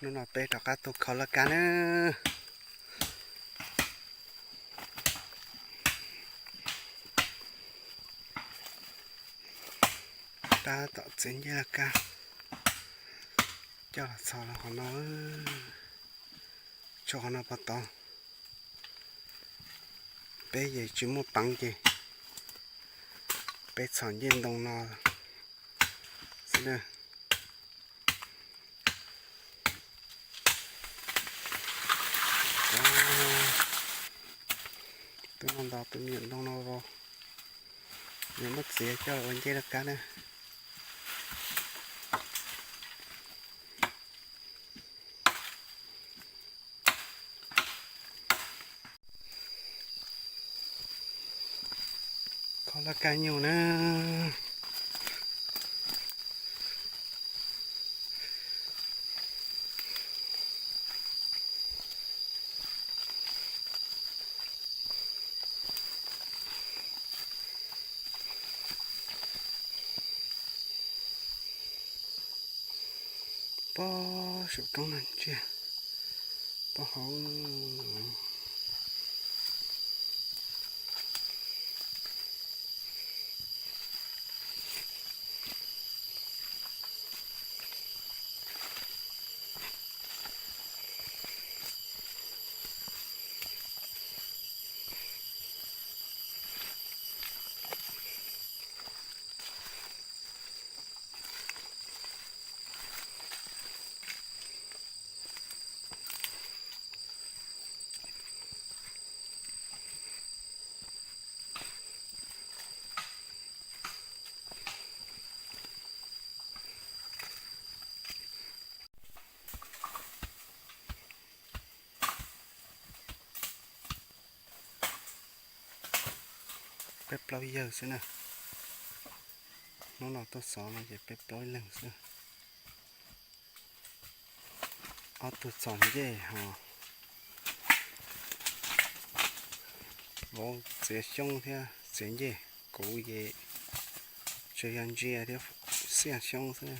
Hnub no peb rov qab tuaj kho laj kab na. Tab tom txiav ncej laj kab coj los txhos los qhov no, tso qhov no pov tod. Peb yeej tsis muaj peev ces peb txhos ncej ntoo no xwb na. Tus no ntos tus me nyuam ntoo no vau, yuav muab txiav coj los ua ncej laj kab na. Kho laj kab nyuj na. Pob saum roob no ntsia, pob hauv. Peb plaub yawg xwb na. Hnub no tuaj xov no ces peb plaub leeg xwb. Ob tug txom ncej ho vauv txiav xyoob thiab txiav ncej, kuv ces tsuas yog ntsia thiab xiaj xyoob xwb.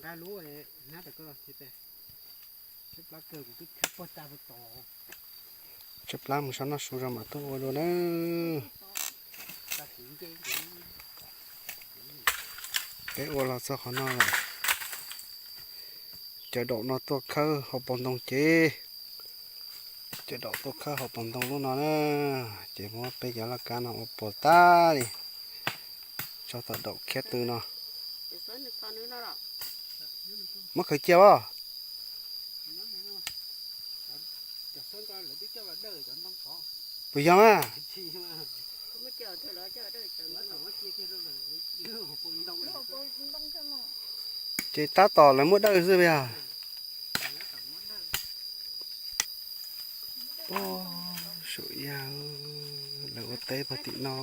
Nqa lub hnab rau koj los tsis tau. Tshaib plab kawg, kuv twb khab pog tas pag tod. Tshaib plab mus sab noj su rau mam tuaj ua dua nawb. Peb ua los txog qhov no lawm. Cov daum no tuaj khawb hauv paus ntoo ces, cov daum tuaj khawb hauv paus ntoo lub no na, ces muab peb cov laj kab no ua puas tag li, tso tom daum khiab tw no. Muab khaws cia as. Puas yog mas? Ces tab tom lawv muab dawj xwb puas yog? Saum yaj, lawv ua teb puag tim no.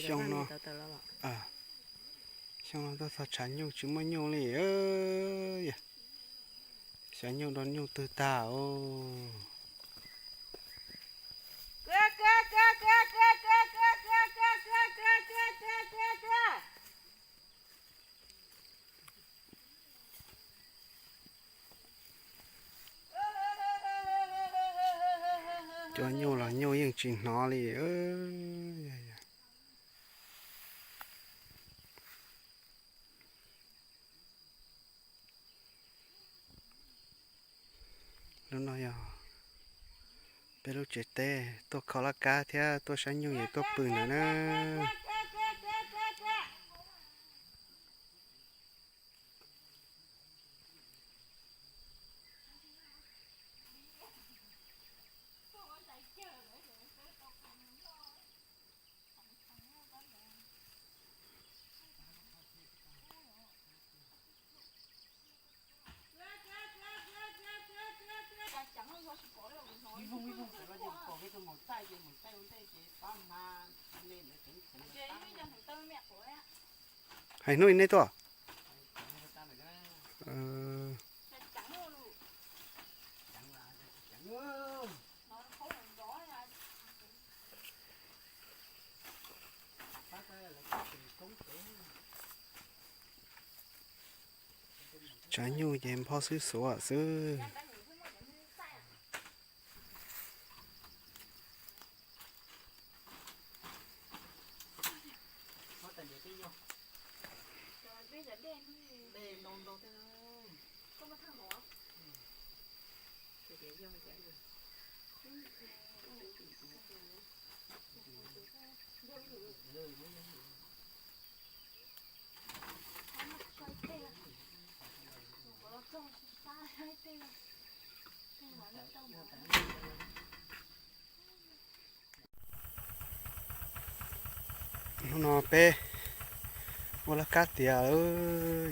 Xyoo no, xyoo no tuaj txog tshav nyuj tsis muaj nyuj li. Xyov nyuj rau nyuj twg tag os. Cua nyuj los nyuj yeej tsis hnov li. Lub no yog peb lub tsev teb, tuaj kho laj kab thiab tuaj saib nyuj es tuaj pw ntawd na. Hais hnub nej tuaj. Tsav nyuj ces npho xwb xuav xwb. Hnub no peb ua laj kab tiav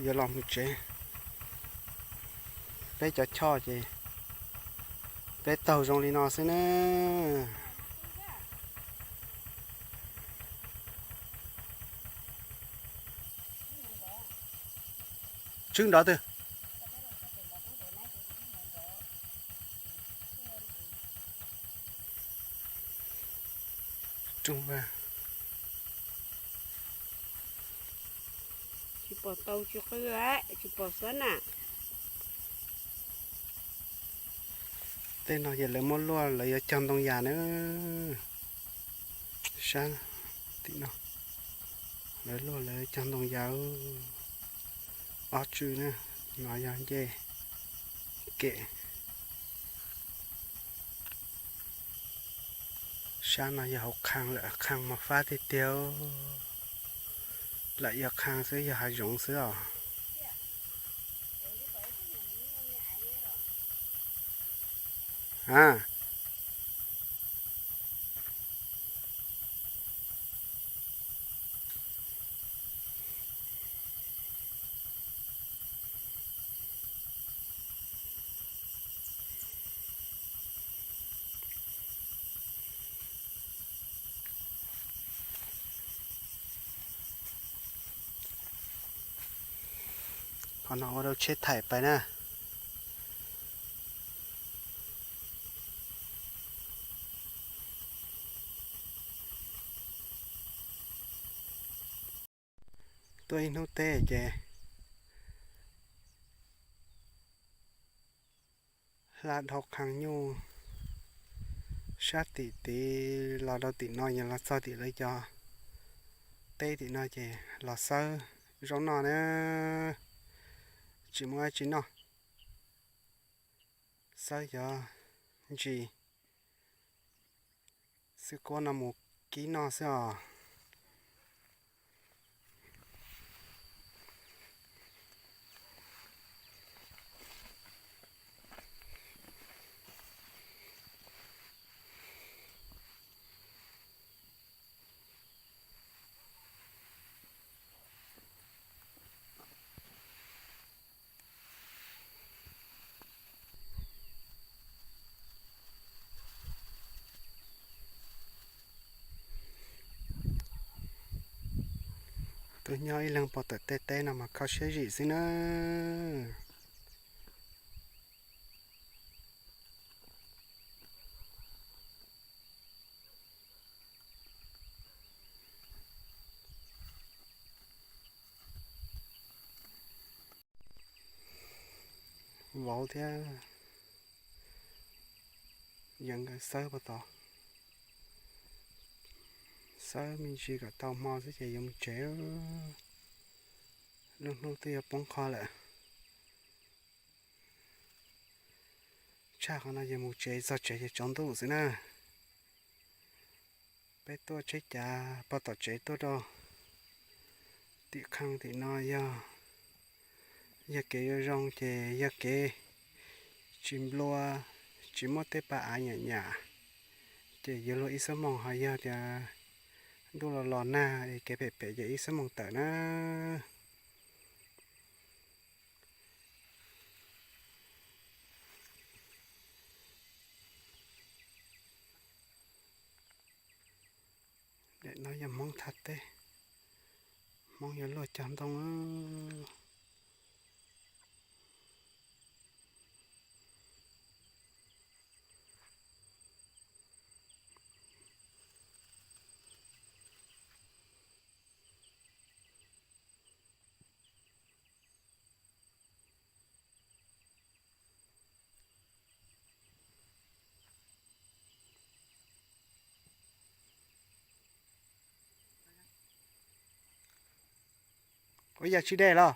yuav los mus tsev. Peb cov choj ces peb taug zoo li no xwb na. Tswb nrov twg? Tsis pom tau, tsis qw, tsis pom xab na. Tej no ces lawv muab luaj lawv yuav cog ntoo yas na. Sab tim no lawv luaj lawv cog ntoo yas. Ob tswb na, no yog ncej kem. Sab no yog hauv qhee lawm, qhee mos fab tiag tiag. Lam yog qhee xwb, yog hav zoov xwb os. A, qhov no ua rau tsheb thaim pais na. Tuaj ib hnub teb ces hla dhau qhee nyuj sab tim tid los rau tim no, yog los txog tim lawv cov teb tim no ces los xawb zaub noj na. Tsis muaj dab tsi noj, xawb cov ntsis xwb, kuab no mus kib noj xwb os. Tuaj nyob ib leeg pov tawm tej teb no mas kho siab zim xwb na. Vauv thiab Yeej nkawd xawb puag tod, xawb me ntsis kom tau hmo xwb ces yuav mus tsev. Lub hnub twb yuav poob qho lawm. Tshaj qhov no ces mus tsev, txog tsev ces tsaus ntuj xwb na. Peb tuaj tsheb cav puag tom tsev tuaj rau tim qhee tim no yog, yog kev yuav zoo ces yog kev tsis nplua, tsis muaj tej pas av nyam nyam, ces yuav luag ib xuab moos. Ho yog tias ntuj los los nag es kev phem phem ces ib xuab moos tawm na. Daim no yog Hmoob thaj teb, Hmoob yuav luaj cog ntoo. Ua yam tsis de los?